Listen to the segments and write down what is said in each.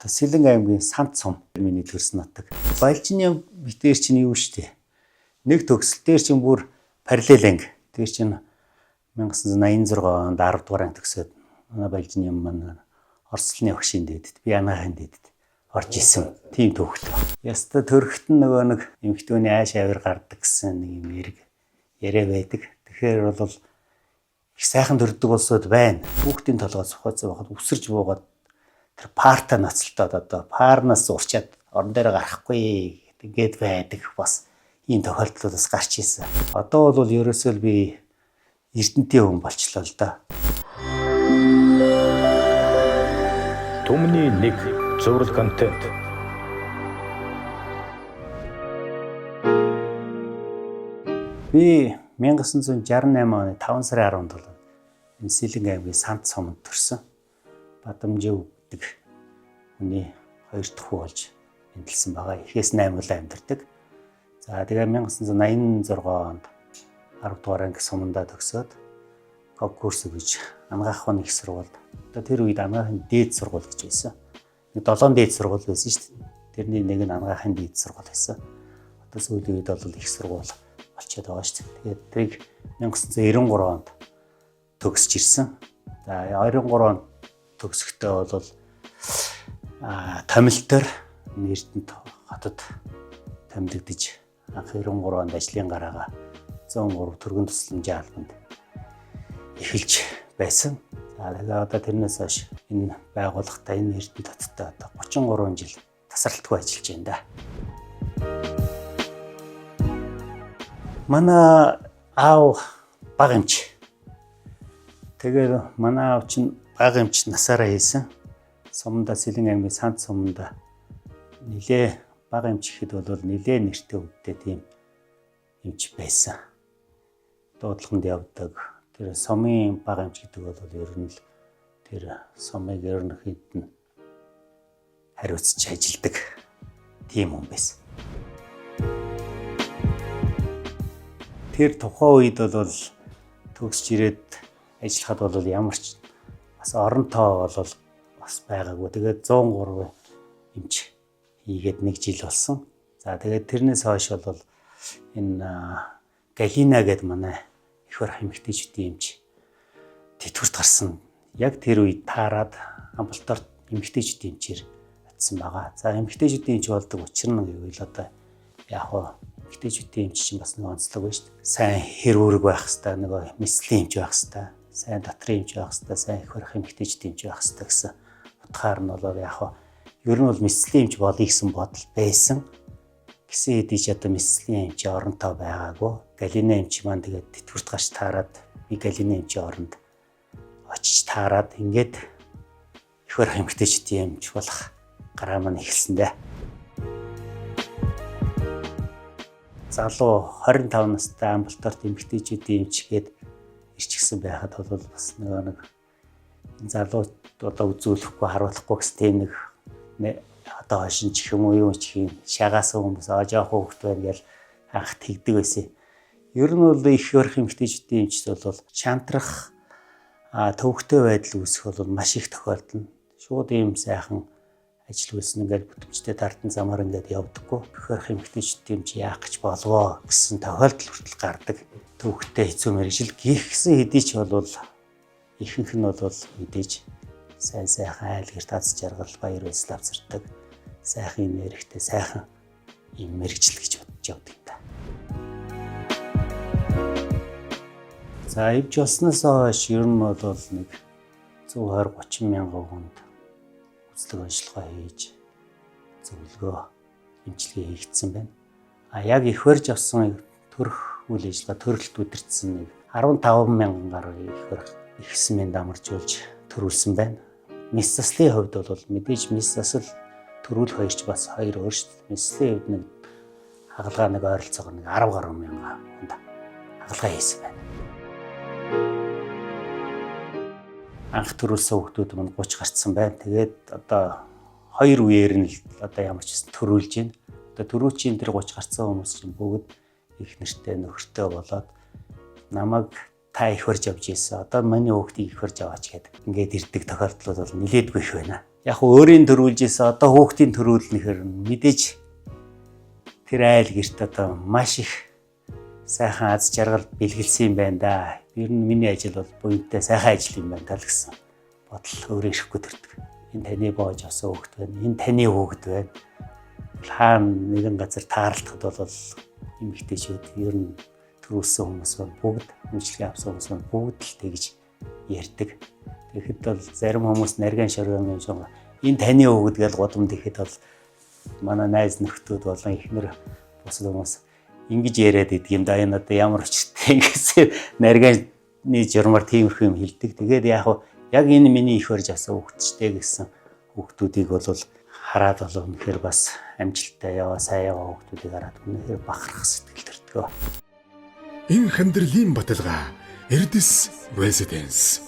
Одоо Сэлэнг аймгийн Санд сум миний төрсөн нутаг. Балжны битээр чинь юу штэ. Нэг төгсөл дээр чинь бүр параллел анги. Тэр чинь 1986 онд 10 дугаар анги төгсөөд манай Балжны юм маань Орцлны огшийн дээдэд би анаахын дээдэд орж исэн. Тийм төвхөл. Яста төрөхт нь нөгөө нэг эмхтөний ааш авир гардаг гэсэн нэг юм эрг яриа байдаг. Тэгэхээр бол их сайхан төрдөг улсууд байна. Хүүхдийн толгой сухацсан байхад үсэрч буугаад тэр парта ноцолтоод одоо парнаас урчаад орон дээр гарахгүй ингээд байдаг бас ийм тохиолдлууд бас гарч ирсэн. Одоо бол ерөөсөө л би Эрдэнтийн хүн болчлоо л да. Түмний нэг зураг контент. Би 1968 оны 5 сарын 17-нд энэ Сэлэнг аймгийн Санд суманд төрсөн. Бадамжив гэдэг хүний хоёр дахь хүү болж мэндэлсэн байгаа. Эхээс 8 улаан амьдардаг. За тэгээ 1986 онд 10 дугаар анги сумандаа төгсөөд конкурс өгөж Ангаах ухааны их сургуульд. Одоо тэр үед Ангаахын дээд сургууль гэж байсан. Нэг 7 дээд сургууль байсан шүү дээ. Тэрний нэг нь Ангаахын дээд сургууль байсан. Одоо сүүлийн үед бол их сургууль болчиход байгаа шүү дээ. Тэгээд тэрийг 1993 онд төгсөж ирсэн. За 93 онд төгсөхдөө бол томилтоор Эрдэнэт хотод томилогдож анх 93 онд ажлын гараагаа 103 түргэн тусламжийн албанд эхэлж байсан. За тэгээ одоо тэрнээс хойш энэ байгууллагатай энэ Эрдэнэт хоттой одоо 33 жил тасралтгүй ажиллаж байна да. Манай аав баг эмч. Тэгээд манай аав чинь баг эмч насаараа хийсэн. Суманда Сэлэнг аймгийн Санд суманда нилээ баг эмч гэхэд бол нилээ нэртэй өвдтэй тийм эмч байсан. Дуудлаганд явдаг. Тэр сумын баг эмч гэдэг бол ер нь л тэр сумыг ерөнхийд нь хариуцж ажилладаг тийм хүн байсан. Тэр тухайн үед бол төгсч ирээд ажиллахад бол ямар ч бас орон тоо бол бас байгаагүй. Тэгээд 103 эмч хийгээд нэг жил болсон. За тэгээд тэрнээс хойш бол энэ Галина гэдэг манай их барах эмэгтэйчүүдийн эмч тэтгэврт гарсан. Яг тэр үед таарад амбулаторт эмэгтэйчүүдийн эмчээр очсон байгаа. За эмэгтэйчүүдийн эмч болдог учир нь гэвэл одоо яг хуу эмэгтэйчүүдийн эмч чинь бас нэг онцлог байна шүү дээ. Сайн хэр үүрэг байх хэвээр, нөгөө мэслийн эмч байх хэвээр, сайн дотрын эмч байх хэвээр, сайн их барах эмэгтэйчүүдийн эмч байх хэвээр гэсэн утгаар нь бол яг хуу ер нь бол мэслийн эмч болъё гэсэн бодол байсан. Гэсэн хэдий ч одоо мэслийн эмчийн оронтой байгаагүй. Галина эмч маань тэгээд тэтгэврт гарч таарад би Галина эмчийн оронд очиж таарад ингээд их барах эмэгтэйчүүдийн эмч болох гараа маань эхэлсэн дээ. Залуу 25 настай амбулаторт эмэгтэйчүүдийн эмч гээд ирчихсэн байхад бол бас нөгөө нэг залуу одоо үзүүлэхгүй харуулахгүй гэсэн тийм нэг одоо хошин ч юм уу юу ч юм шагаасан хүмүүс аа жоох хүүхэд байна гэж анх тэгдэг байсан. Ер нь бол их барах эмэгтэйчүүдийн эмчд бол чантрах төвөгтэй байдал үүсэх бол маш их тохиолдолно. Шууд ийм сайхан ажил үйлсэн ингээд бүтэмжтэй дардан замаар ингээд явдаггүй. Их барах эмэгтэйчүүдийн эмч яах гэж болвоо гэсэн тохиолдол хүртэл гардаг. Төвөгтэй хэцүү мэргэжил гихсэн хэдий ч бол ихэнх нь бол мэдээж сайн сайхан айл гэрт аз жаргал баяр баясгал авчирдаг. Сайхан энергитэй сайхан юм мэргэжил гэж бодож явдаг юм да. За эвж болсноос хойш ер нь бол нэг 120 30 мянган хүнд үзлэг онцлогоо хийж зөвлөгөө эмчилгээ хийгдсэн байна. А яг их барьж авсан төрөх үйл ажиллагаа төрөлт удирдсан нэг 15 мянган гаруй их барих их эсмэн дамаржуулж төрүүлсэн байна. Мэс заслын хувьд бол мэдээж мэс засал төрүүлэх хоёр ч бас хоёр өөр шүү дээ. Мэс заслын хувьд нэг хагалгаа нэг ойролцоогоор нэг 10 гаруй мянган хүнд хагалгаа хийсэн байна. Анх төрүүлсэн хүүхдүүд мань 30 гарцсан байна. Тэгээд одоо хоёр үеэр нь л одоо ямар ч гэсэн төрүүлж байна. Одоо төрүүчийн тэр 30 гарцсан хүмүүс чинь бүгд их нэртэй нөхөртэй болоод намайг та их барьж явж ийсэн. Одоо миний хүүхдийг их барьж аваач гэдэг. Ингээд ирдэг тохиолдлууд бол нилээдгүй их байна. Яг өөрийн төрүүлж исэн, одоо хүүхдийн төрүүлнэхэр мэдээж тэр айл гэрт одоо маш их сайхан аз жаргал бэлгэлсэн юм байна да. Ер нь миний ажил бол буянтай сайхан ажил юм байна тал гэсэн бодол өөрөө ирэхгүй төрдөг. Энэ таны боож авсан хүүхэд байна. Энэ таны хүүхэд байна. Хаана нэгэн газар таарлахад бол эмэгтэйчүүд, ер нь төрүүлсэн хүмүүс бол бүгд, үйлчлэгээ авсан хүмүүс бол бүгд л тэгж ярьдаг. Тэгэхэд бол зарим хүмүүс нарийн шоргон юм шиг энэ таны хүүхэд гэж гудамд ихэд бол манай найз нөхдүүд болон эхнэр бусад хүмүүс ингэж яриад идэг юм да. Энэ одоо ямар учиртай гэсэн нарийн журмаар тиймэрхүү юм хэлдэг. Тэгээд яг яг энэ миний их барьж авсан хүүхдчтэй гэсэн хүүхдүүдийг бол хараад бол үнэхээр бас амжилттай яваа, сайн яваа хүүхдүүдийг хараад үнэхээр бахарх сэтгэл төрдөг. Энэ амьдралын баталгаа Эрдэс Residence.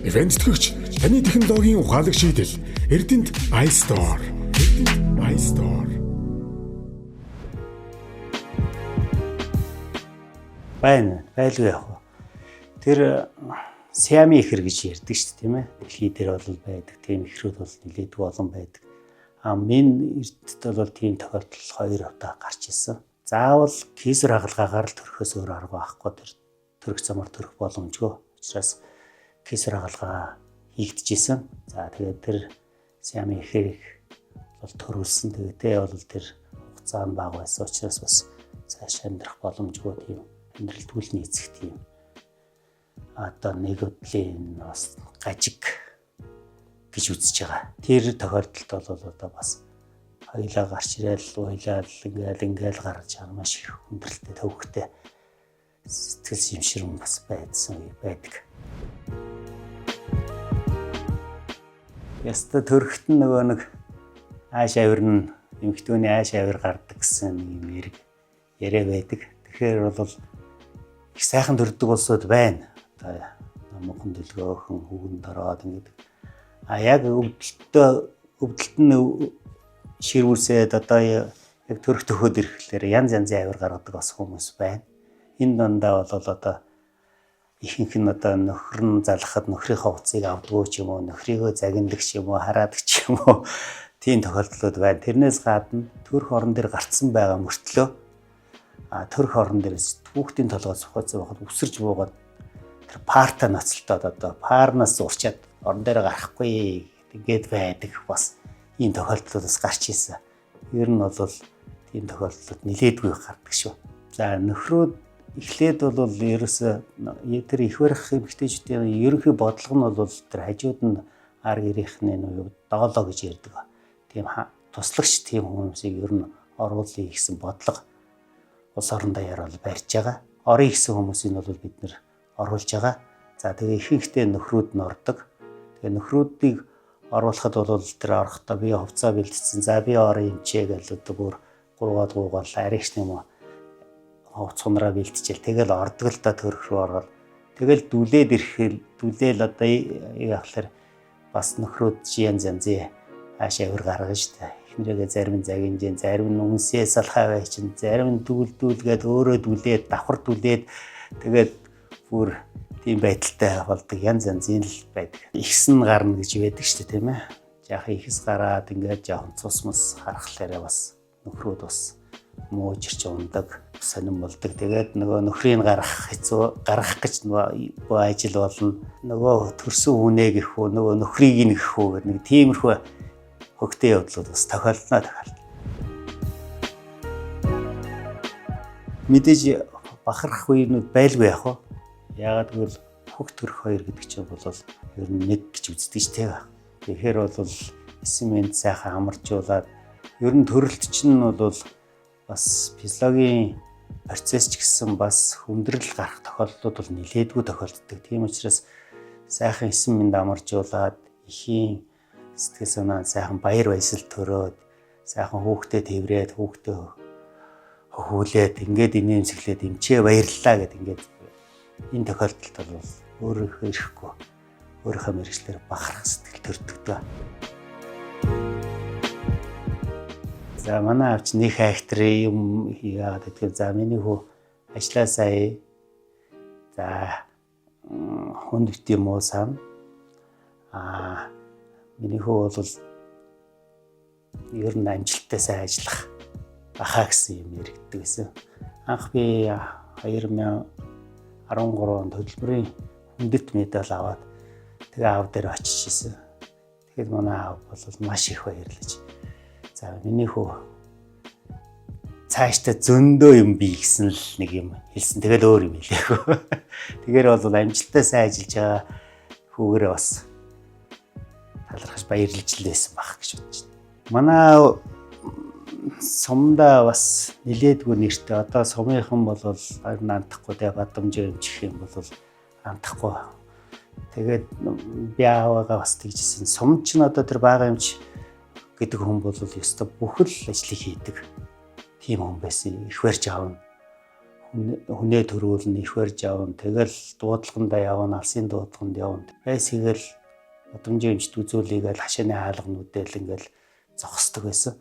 Ивент тэтгэгч таны технологийн ухаалаг шийдэл Эрдэнэт iStore. Эрдэнэт iStore. Байна. Байлгүй яг. Тэр Сиами ихэр гэж ярьдаг шүү дээ, тийм ээ. Дэлхий дээр бол байдаг. Тийм ихрүүд бол нэлээдгүй олон байдаг. А минь эрдэнэт бол тийм тохиолдол 2 удаа гарч ирсэн. Заавал кейсэр хагалгаагаар л төрөхөөс өөр арга байхгүй, тэр төрөх замаар төрөх боломжгүй. Учираас кейсэр хагалгаа хийгдчихсэн. За тэгээд тэр Сиами ихэрийг бол төрүүлсэн. Тэгээд бол тэр хугацаа нь бага байсан учраас бас цааш амьдрах боломжгүй, тийм амьдрал түлний эцэг тийм одоо нэг өдлийн бас гажиг гэж үзэж байгаа. Тэр тохиолдолд бол одоо бас хоёлаа гарч ирээл уйлал ингээл ингээл гарч байгаа маш их хүндрэлтэй, төвөгтэй, сэтгэл шимширэн бас байдсан үе байдаг. Яста төрөхт нь нөгөө нэг ааш авир нь эмэгтэйний ааш авир гардаг гэсэн нэг юм яриг яриа байдаг. Тэгэхээр бол их сайхан төрдөг улсууд байна. Одоо номхон дэлгөөхөн хүүгэнд ороод ингээд а яг өвдөлтөө өвдөлт нь ширүүсээд одоо яг төрөх төхөөд ирэхлээр янз янзын авир гаргадаг бас хүмүүс байна. Энэ дундаа бол одоо ихэнх нь одоо нөхөр нь залхахад нөхрийнхөө утсыг авдггүй ч юм уу, нөхрийгөө загнадаг ч юм уу, хараадаг ч юм уу, тийм тохиолдлууд байна. Тэрнээс гадна төрөх орон дээр гарцсан байгаа мөртлөө төрөх орон дээрээс хүүхдийн толгой цохойцсон байхад үсэрч буугаад тэр парта ноцолтоод одоо парнаас урчаад орон дээр гарахгүй ингээд байдаг бас ийм тохиолдлууд бас гарч ирсэн. Ер нь бол тийм тохиолдлууд нилээдгүй гардаг шүү. За нөхрүүд эхлээд бол ерөөсөө тэр их барих эмэгтэйчүүдийн ерөнхий бодлого нь бол тэр хажууд нь ар гэрийнхний нөө доолоо гэж ярьдаг. Тийм туслагч тийм хүмүүсийг ер нь оруулъя гэсэн бодлого улс орон даяар бол барьж байгаа. Орё гэсэн хүмүүсийг бол бид нэр оруулж байгаа. За тэгээ ихэнхдээ нөхрүүд нь ордог. Тэгээ нөхрүүдийг оруулахад бол тэр орохдоо би хувцаа бэлдсэн. За би орё юм чээ гэж одоо бүр гуугаад гуугаал аригч юм уу хувц хунраа бэлтжээл тэгэл ордог л да, төрөх рүү ороод тэгэл дүлээд ирэхэл дүлээл одоо яхалаар бас нөхрүүд чи янз янзын ааш авир гаргана шүү дээ. Эхнэрээгээ зарим нь загинжэн, зарим нь үнсээ салхаа бай чинь, зарим нь дүүлдүүлгээд өөрөө дүлээд давхар дүлээд тэгээд бүр тийм байдалтай болдог, янз янзын л байдаг. Ихсэн гарна гэж байдаг шүү дээ, тийм ээ. Жаахан ихэс гараад ингээд жоохон цус мус харахлаараа бас нөхрүүд бас муужирч ундаг, сонирн болдог. Тэгээд нөгөө нөхрийг гаргах хэцүү, гаргах гэж нөгөө ажил болно. Нөгөө төрсөн хүнээ гэх үү, нөгөө нөхрийг нь гэх үү гэх нэг тиймэрхүү хөгтэй явдлууд бас тохиолдно тохиолдно. Мэдээж бахарх үеинүүд байлгүй яах вэ? Яагаад гэвэл хөх төрөх хоёр гэдэг чинь бол ер нь нэг гэж үздэг ш тэ. Тэгэхээр бол эсэм мэнд сайхан амаржуулаад ер нь төрөлт чинь бол бас физиологийн процесс ч гэсэн бас хүндрэл гарах тохиолдлууд бол нилээдгүй тохиолддог. Тийм учраас сайхан эсэм мэнд амаржуулаад эхийн сэтгэл санаа сайхан баяр баясгал төрөөд сайхан хүүхдээ тэврээд хүүхдээ хөхүүлээд ингээд инээмсэглээд эмчээ баярлалаа гэд ингээд энэ тохиолдолд бол өөрийнхөө ирэхгүй өөрийнхөө мэргэжлээр бахарх сэтгэл төрдөг дөө. За манай авч нэг хайхтар юм яагаад гэдгийг за миний хүү ажилласаа. За Хүнд битгий муу сан. Миний хүү бол ер нь амжилттай сайн ажиллах бахаа гэсэн юм яригддаг гэсэн. Анх би 2013 онд хөдөлмөрийн хүндэт медаль аваад тэгээ аав дээр очиж исэн. Тэгэхэд манай аав бол маш их баярлаж. За миний хүү цаашдаа зөндөө юм бий гэсэн л нэг юм хэлсэн. Тэгэл өөр юм хэлээгүй. Тэгэхээр бол амжилттай сайн ажиллаж байгаа хүүгээрээ бас талархаж баярлж л байсан байх гэж бодож байна. Манай сумдаа бас нилээдгүй нэртэй. Одоо сумынхан бол харин андахгүй те, бадамжаа эмчих юм бол андахгүй. Тэгээд би аавыгаа бас тэгжсэн. Сум ч нь одоо тэр бага эмч гэдэг хүн бол ёстой бүхэл ажлыг хийдэг тийм хүн байсан. Их барьж аавна. Хүнээ төрүүлнэ, их барьж аавна. Тэгэл дуудлагандаа явна, алсын дуудлаганд явна. Байс хийгээл бадамжаа эмчд үзүүлээгээл хашааны хаалгануудэл ингээл зогсдог байсан.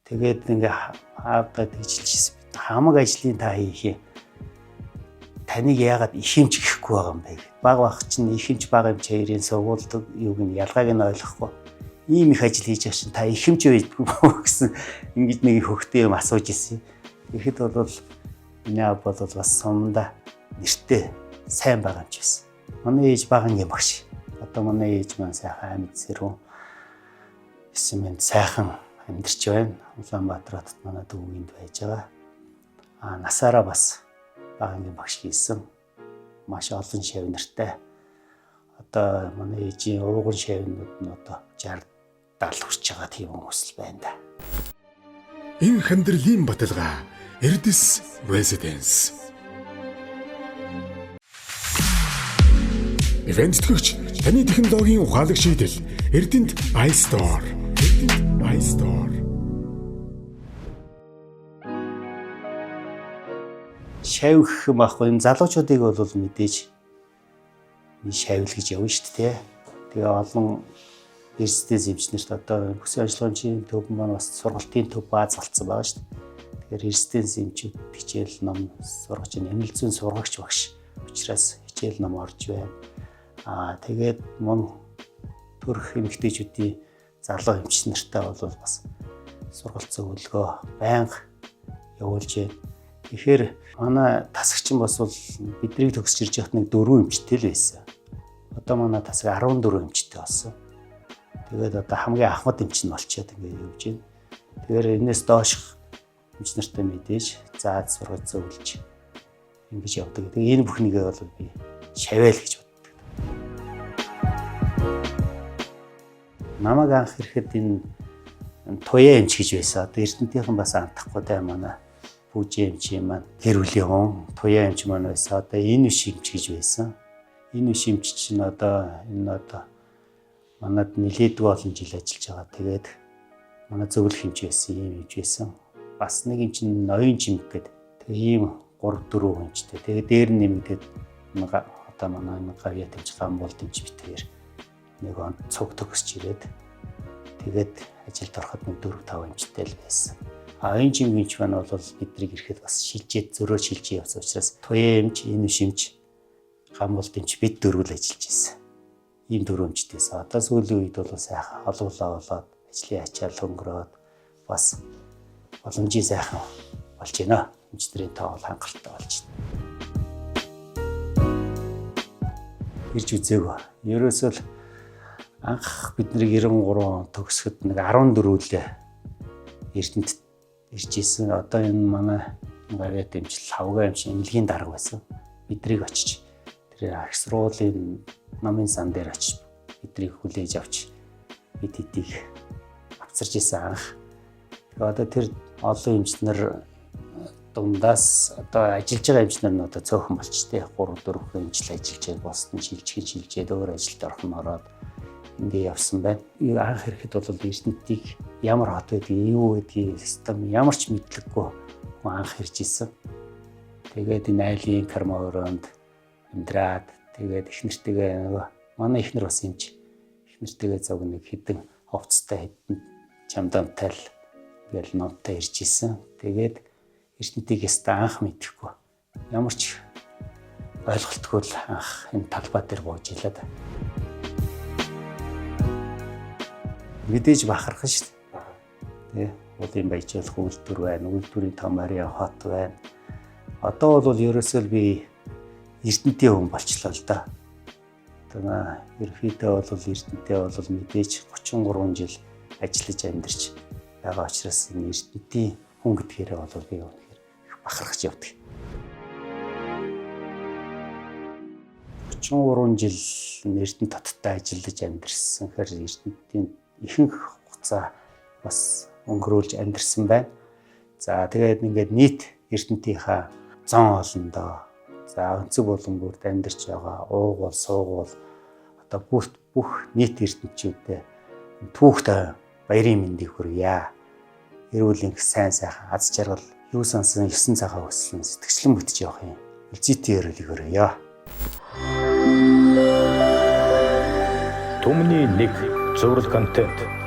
Тэгээд ингээ аавдаа тэгжилжсэн. Хамаг ажлын та хийх юм. Таныг яагаад их эмч гэхгүй байгаа юм бэ? Баг баг чинь их эмч бага эмч хоёрын сургуульд юуг нь ялгааг нь ойлгохгүй. Ийм их ажил хийж байгаа чинь та их эмч байдгүй гэсэн ингэж нэг хөхтэй юм асууж ирсэн. Тэгэхэд бол миний аав бол бас сумдаа нэртэй сайн бага эмч байсан. Манай ээж бага ангийн багш. Одоо манай ээж маань сайхан амьд сэрүүн эсэн мэнд сайхан амьдарч байна. Улаанбаатар хотод манай дүүгэнд байж байгаа. Насаараа бас бага ангийн багш хийсэн. Маш олон шав нартай. Одоо манай ээжийн ууган шавнууд нь одоо 60 70 хүрч байгаа тийм хүмүүс л байна да. Энэ хандралын баталгаа Эрдэс Residence. Ивент тэтгэгч таны технологийн ухаалаг шийдэл Эрдэнэт iStore. Эрдэнэт iStore. Шав гэх юм аахгүй юм залуучуудыг бол мэдээж шавл гэж явна шүү дээ. Тэгээ олон эрсдээс эмчнэрт одоо бүсийн онцлогын төв маань бас сургалтын төв бааз болцсон байгаа шүү дээ. Тэгэхээр эрсдээс эмчүүд хичээл ном сургаж, эмнэл зүйн сургагч багш учраас хичээл ном орж байна. Тэгээд мөн төрөх эмэгтэйчүүдийн залуу эмч нартай бол бас сургалт зөвлөгөө байнга явуулж байна. Тэгэхээр манай тасагчин бас бол бидний төгсөж ирж байхад нэг 4 эмчтэй л байсан. Одоо манай тасаг 14 эмчтэй болсон. Тэгээд одоо хамгийн ахмад эмч нь болчиход ингээд явж байна. Тэгэхээр энэс доошх эмч нартай мэдээж зааж сургаж зөвлөж ингэж явдаг. Тэгээ энэ бүхнийгээ бол би шавээл гэж боддог. Намайг анх ирэхэд энэ туяа эмч гэж байсан. Одоо Эрдэнэтийнхэн бас андахгүй даа манай Пүүжи эмч маань гэр бүлийн хүн туяа эмч маань байсан. Одоо энэ биш эмч гэж байсан. Энэ биш эмч чинь одоо энэ одоо манад нэлээдгүй олон жил ажиллаж байгаа. Тэгээд манай зөвлөх эмч байсан, ийм эмч байсан. Бас нэг эмч нь ноён чимэг гэдэг. Тэгээ ийм 3 4 эмчтэй. Тэгээд дээр нь нэмэгдээд одоо манай энэ гавьяа тэмч гамбол тэмч бит хоёр нэг он цуг төгсч ирээд тэгээд ажилд ороход нэг 4 5 эмчтэй л байсан. А энэ чимэг эмч маань бол бидрийг ирэхэд бас шилжээд зөрөө шилжиж явсан учраас туяа эмч, энэ шимч, гамбол тэмч бид дөрвөл ажиллаж байсан. Ийм дөрөв эмчтэйсэн. Одоо сүүлийн үед бол сайхан олуулаа болоод ажлын ачаал хөнгөрөөд бас боломжийн сайхан болж байна. Эмчнэрийн тоо бол хангалттай болж байна. Ирж үзээгүй. Ерөөсөө л анх бид нарыг 93 он төгсөхөд нэг 14 лээ Эрдэнэт ирж исэн. Одоо энэ манай гавьяат эмчил хавгаа эмч эмнэлгийн дарга байсан. Бидрийг очиж тэр их сургуулийн номын сан дээр очиж бидрийг хүлээж авч бид хэдийг авцарч исэн анх. Тэгээ одоо тэр олон эмч нар дундаас одоо ажиллаж байгаа эмч нар нь одоо цөөхөн болчтой. 3 4 эмч л ажиллаж байгаа. Бусд нь шилжих нь шилжээд өөр ажилд орох нь ороод ингээ явсан байна. Анх ирэхэд бол Эрдэнэтийг ямар хот байдгийг, юу байдгийг систем ямар ч мэдлэггүй хүн анх ирж исэн. Тэгээд энэ айлын карма өрөөнд амьдраад тэгээд их нэртэйгээ нөгөө манай ихнэр бас юмч их нэртэйгээ зог нэг хідэн хувцастай хідэн чамдантай л ингээл номтой ирж исэн. Тэгээд Эрдэнэтийг яста анх мэдэхгүй. Ямар ч ойлголтгүй л анх энэ талбай дээр бууж илаа да. Мэдээж бахархан шүү дээ. Тэ уулын баяжуулах үйлдвэр байна, үйлдвэрийн том ариа хот байна. Одоо бол ерөөсөө л би Эрдэнтийн хүн болчлоо л да. Одоо ерөнхийдөө бол Эрдэнтээ бол мэдээж 33 жил ажиллаж амьдарч байгаа учраас энэ Эрдэнтийн хүн гэдгээрээ бол би үнэхээр их бахархаж явдаг. 33 жил Эрдэнэт хоттой ажиллаж амьдарсан хэр Эрдэнэтийн ихэнх хугацаа бас өнгөрүүлж амьдарсан байна. За тэгээд ингээд нийт Эрдэнэтийнхаа зон олондоо за өнцөг болон бүрт амьдарч байгаа уугуул суугуул одоо бүрт бүх нийт эрдэнэтчүүдэд түүхтэй баярын мэндийг хүргье. Эрүүл энх сайн сайхан аз жаргал юу сансан 9 цагаа өссөн сэтгэгчлэн бүтэж явах юм. Үлзийтэй ерөөлийг өргөё. Түмний 1 цуврал контент.